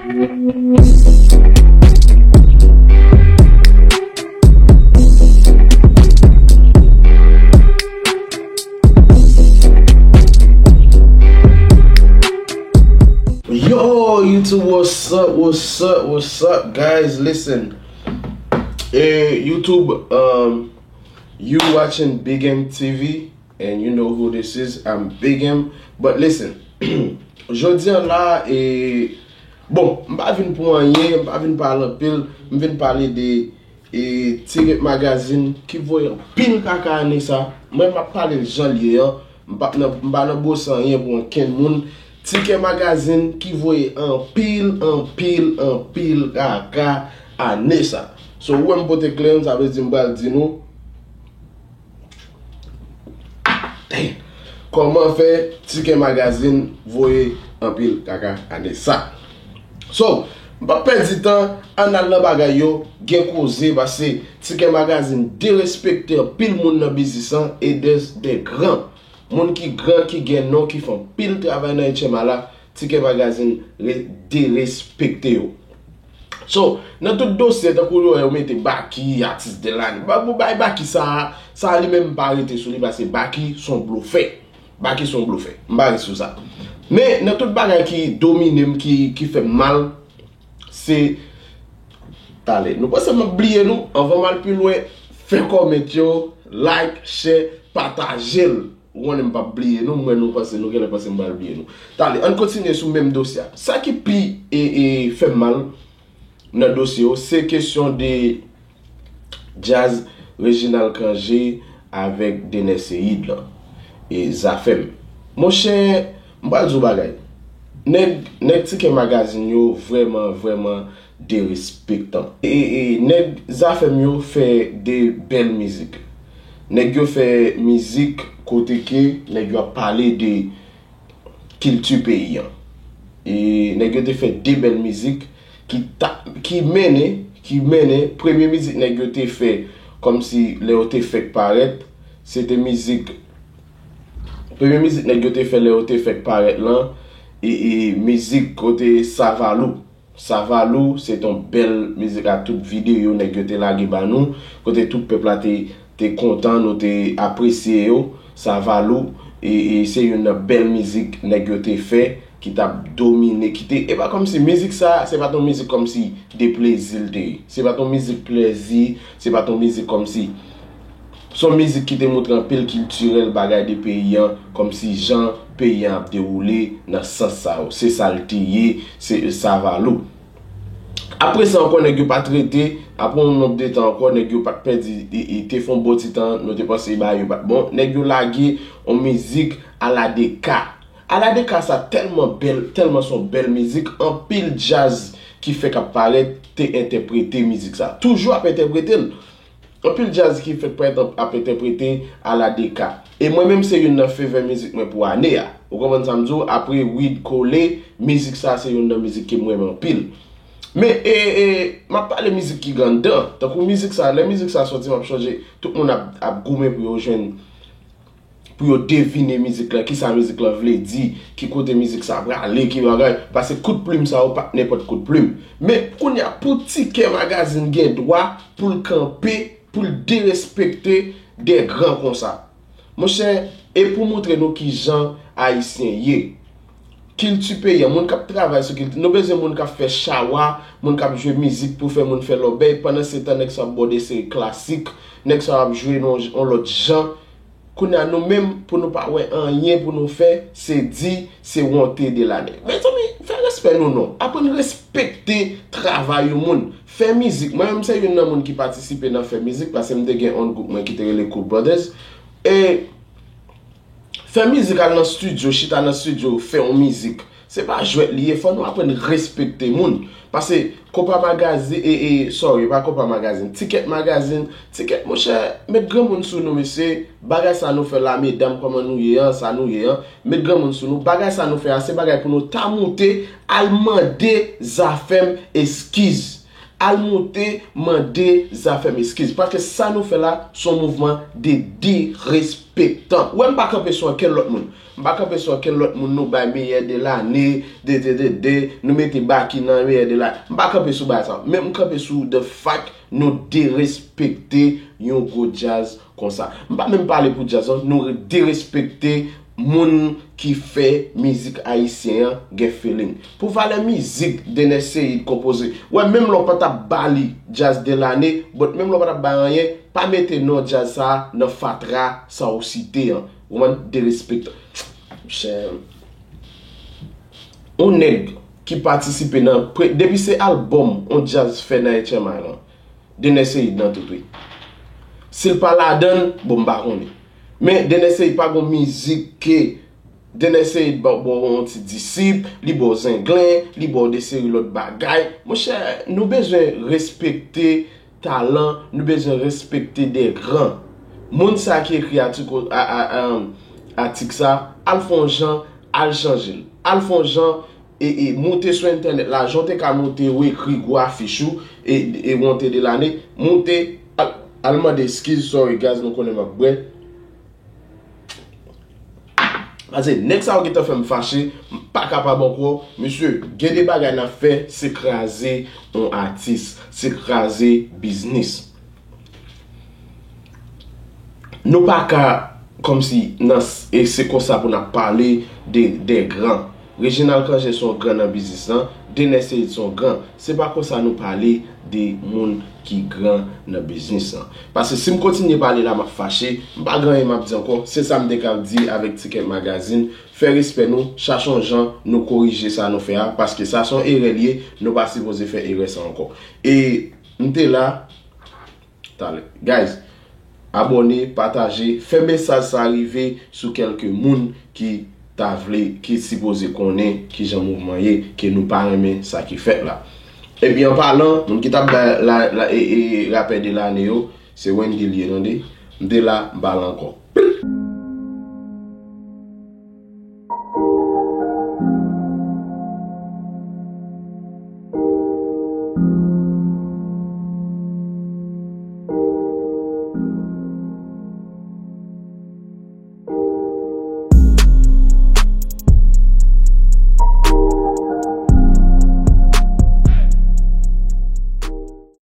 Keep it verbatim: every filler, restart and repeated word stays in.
Yo, YouTube, what's up, what's up, what's up, guys? Listen, eh, YouTube, um, you watching Big M T V, and you know who this is, I'm Big M. But listen, jodi an la, eh, bon, m pa vin pou anyen, m pa vin pale anpil, m vin pale de e Ticket Magazine ki voye anpil kaka ane sa. Mwen, m ap pale l jan l ye an. M pa nan, m pa nan bwose anyen pou ankenn moun. Ticket Magazine ki voye anpil, anpil, anpil kaka ane sa. So, ou wè m pote kle an, sa vle di m pral di nou kòman fè Ticket Magazine voye anpil kaka ane sa. So, m p ap pèdi tan, ann al nan bagay yo, gen koze, paske Ticket Magazine derespekte anpil moun nan biznis lan, e de, de gran. Moun ki gran, ki gen non, ki fè anpil travay nan H M I la, Ticket Magazine re, derespekte yo. So, nan tout dosye, tankou yo, yo mete Baky, atis de lane. Ba, pou bay Baky sa, sa li menm m pa rete sou li, paske Baky se yon blofè. Baky se yon blofè. M pa rete sou sa. Men, nan tout bagay ki domine m, ki, ki fè m mal, se, talè. Nou panse m ap bliye nou? Anvan m al pi lwen, fè kòmant yo, like, share, pataje l. Ou konnen m p ap bliye nou, m wè nou panse, nou genlè panse m pral bliye nou. Talè, ann kontinye sou menm dosye a. Sa ki pi, e, e, fè m mal nan dosye yo, se kesyon de djaz Reginald Cangé avèk Dener Ceïde lan, e Zafèm. Monchè, m pral di w bagay. Nèg, nèg Ticket Magazine yo vrèman, vrèman derespektan. E, e, nèg Zafèm yo fè de bèl mizik. Nèg yo fè mizik kote ke nèg yo ap pale de kilti peyi an. E nèg yo te fè de bèl mizik ki ta, ki mennen, ki mennen, premye mizik nèg yo te fè kòmsi lè yo te fèk parèt, se te mizik, premye mizik nèg yo te fè lè yo te fèk parèt lan, e, e mizik kote Savalou. Savalou, se t on bèl mizik a tout videyo nèg yo te lage ba nou, kote tout pèp la te, te kontan, nou te apresye yo. Savalou, e, e se youn nan bèl mizik nèg yo te fè, ki t ap domine, ki te, e pa kòmsi mizik sa, se pa t on mizik kòmsi de plezi l te ye. Se pa t on mizik plezi, se pa t on mizik kòmsi Se yon mizik ki te montre anpil kiltirèl bagay de peyi an, kòmsi jan peyi an ap dewoule nan sans sa yo. Se sa l te ye, se Savalou. Apre sa ankò, nèg yo pa t rete, apre yon nonb de tan ankò, nèg yo pa t pèdi, e, e, te fè yon bon ti tan, nou te panse bagay yo pa t bon. Nèg yo lage yon mizik Aladeka. Aladeka sa tèlman bèl, tèlman se yon bèl mizik, anpil djaz ki fèk ap parèt te entèprete mizik sa. Toujou ap entèprete l. Anpil djaz ki fèk parèt ap, ap entèprete Aladeka. E mwen menm se youn nan fevè mizik mwen pou ane a. Ou konprann sa m di w? Apre Wid Kole, mizik sa se youn nan mizik ke m renmen anpil. Men, e, e, m ap pale mizik ki gen anndan. Tankou mizik sa, lè mizik sa soti, m ap chonje, tout moun ap, ap goumen pou yo jwenn, pou yo devine mizik la, kisa mizik la vle di, ki kote mizik sa prale, ki bagay. Paske kout plim sa yo pa t nenpòt kout plim. Men, kounye a, pou Ticket Magazine gen dwa pou l kanpe, pou l derespekte de gran konsa. Monchè, e pou montre nou kijan Ayisyen ye. Kilti peyi an, moun k ap travay sou kilti. Nou bezwen moun k ap fè chawa, moun k ap jwe mizik pou fè moun fè lòbèy. Pandan se tan, nèg sa ap bò de seri klasik, nèg sa ap jwe nan yon lòt jan. Kounye a, nou menm, pou nou pa wè anyen pou nou fè, se di, se wonte de lane. Mezanmi, fè respè nou non. Aprann respekte travay yon moun. Fè mizik. Mwen menm, se youn nan moun ki patisipe nan fè mizik, paske m te gen yon gwoup mwen ki te rele Cool Brothers. E fè mizik, al nan estidyo, chita nan estidyo, fè yon mizik. Se pa jwèt li ye, fò nou aprann respekte moun. Paske Copa Magazine, e, e, sorry, pa Copa Magazine, Ticket Magazine, Ticket, monchè, met granmoun sou nou, mesye, bagay sa nou fè la, medam, kòman nou ye an, sa nou ye an, met granmoun sou nou, bagay sa nou fè a, se bagay pou nou ta moute, al mande Zafèm eskiz. Al moute, mande Zafèm eskiz. Paske sa nou fè la, se yon mouvman de derespektan. Ou wè m pa kanpe sou ankenn lòt moun. M pa kanpe sou okenn lòt moun, nou bay meyè de lane, de, de, de, de, nou mete Baky nan meyè de lane. M pa kanpe sou bagay sa. Men m kanpe sou the fact nou derespekte yon gwo djaz konsa. M pa menm pale pou djaz lan, nou derespekte moun ki fè mizik ayisyen an gen feeling. Pou valè mizik Dener Ceïde konpoze, wè, menm lè w pa t ap ba li djaz de lane, but menm lè w pa t ap ba anyen, pa mete non djaz sa a nan fatra sa w site an. Ou konprann? Derespekte. Monchè, yon nèg ki patisipe nan pre- depi se albòm yon djaz fè nan H M I lan, Dener Ceïde nan tout wi. Si l pa ladan l, bon, m pa konnen. Men Dener Ceïde pa gon mizik ke Dener Ceïde ba ba w yon ti disip, li ba w zenglen, li ba w de seri lòt bagay. Monchè, nou bezwen respekte talan, nou bezwen respekte de gran. Moun sa ki ekri atik, a, a, a, atik sa, al fè yon jan, al chanje l. Al fè yon jan, e, e moute sou entènèt la, jan w te ka moute, ou ekri gwo afich ou, e, e ou te de lane, moute, al, al mande eskiz, sorry guys, nou konnen m ap bwè. Paske nèg sa yo gentan fè m fache, m pa kapab ankò. Mesye, gen de bagay n ap fè, se kraze yon atis, se kraze biznis. Nou pa ka, kòmsi, nan, e se konsa pou n ap pale de, de gran. Reginald Cangé se yon gran nan biznis lan, Dener Ceïde se yon gran. Se pa konsa nou pale de moun ki gran nan biznis lan. Paske si m kontinye pale la, m ap fache, m pa gen anyen m ap di ankò. Se sa m te ka di avèk Ticket Magazine. Fè respè nou, chache yon jan nou korije sa nou fè a, paske sa se yon erè l ye, nou pa sipoze fè erè sa ankò. E m te la, talè. Guys, abòne, pataje, fè mesaj sa rive sou kèlke moun ki ta vle, ki sipoze konnen kijan mouvman ye, ke nou pa renmen sa ki fèt la. Epi an palan, moun ki t ap bay la, la, e, e, rapè de lane yo, se Wendy l ye, tande. M te la, m pa la ankò.